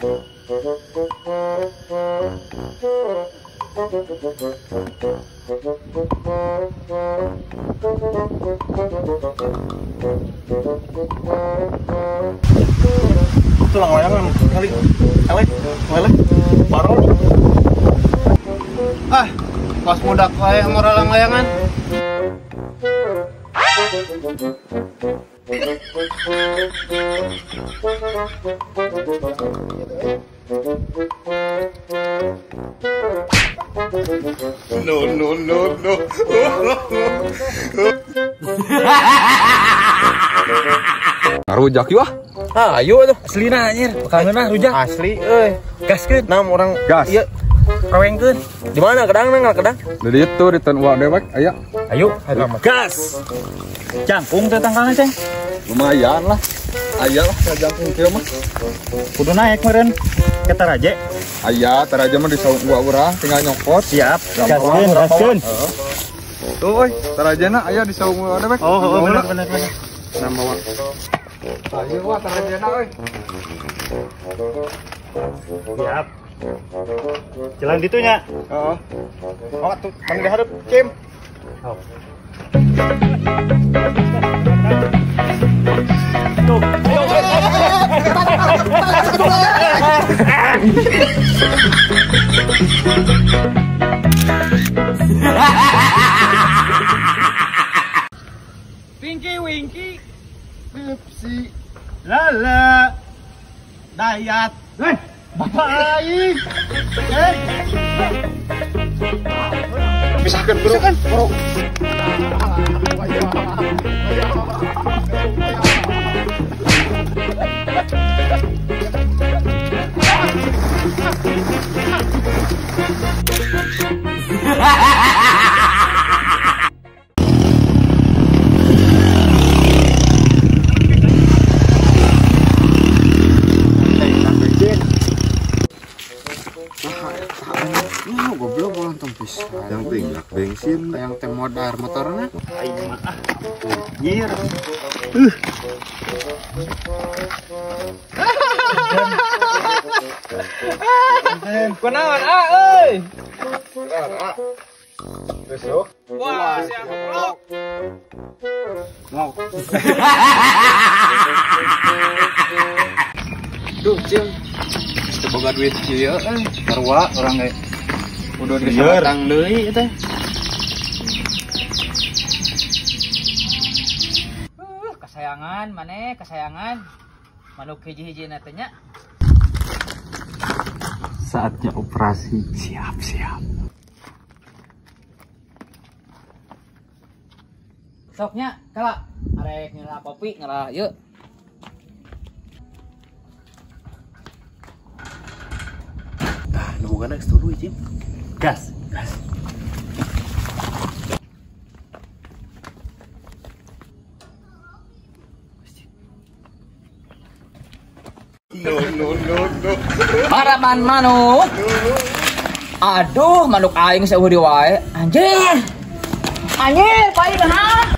Tulang layangan kali. Elek, leleh, parol. Ah, pas mudak wae moralang layangan. No no no no. Rujak yuk ah. Ayo atuh. Aslina anjir, bakal ngeunah rujak. Asli euy. Gaskeun. Nam orang gas. Ieu. Kawengkeun. Di mana kedang nang kedang? Di ditu di tan uak dewek aya. Ayo, gas. Jangkung teh tangkalna, Ceng. Lumayan lah. Aya lah jangkung kieu mah. Kudu naik meureun ke taraje. Aya, taraje mah di saung uak urang tinggal nyokot. Siap. Gaskeun, gaskeun. Tuh euy, tarajena aya di saung uak dewek. Oh, bener bener bener. Nah, bawa. Ayo wah tarajena euy. Siap. Jalan ditunya. Heeh. Oh, atuh mang dihareup, Cim. Oh. Tuh. Pinky Winky Pepsi Lala Dayat. Bapak aing. Pisahkan bro. Pisahkan bro. Goblok lontong pisang. Yang tinggal bensin, yang teh modar motorna. Aing mah ah. Nyir. Kunaon ah euy? Kunaon ah? Besok. Wah, siap goblok. Mau. Duh, Cim. Teu boga duit kieu euy. Sarua urang ge. Udah diserang deui teh. Kasayangan maneh, kasayangan. Manuk hiji-hijina teh nya. Saatnya operasi. Siap, siap. Soknya kala arek ngelah kopi ngelah yuk. Tah, nu bogana geus tuluy, Cim. Gas, gas. No no no no. Harapan manuk. Aduh, manuk aing seueuh di wae. Anjir. Anjir, paling ha.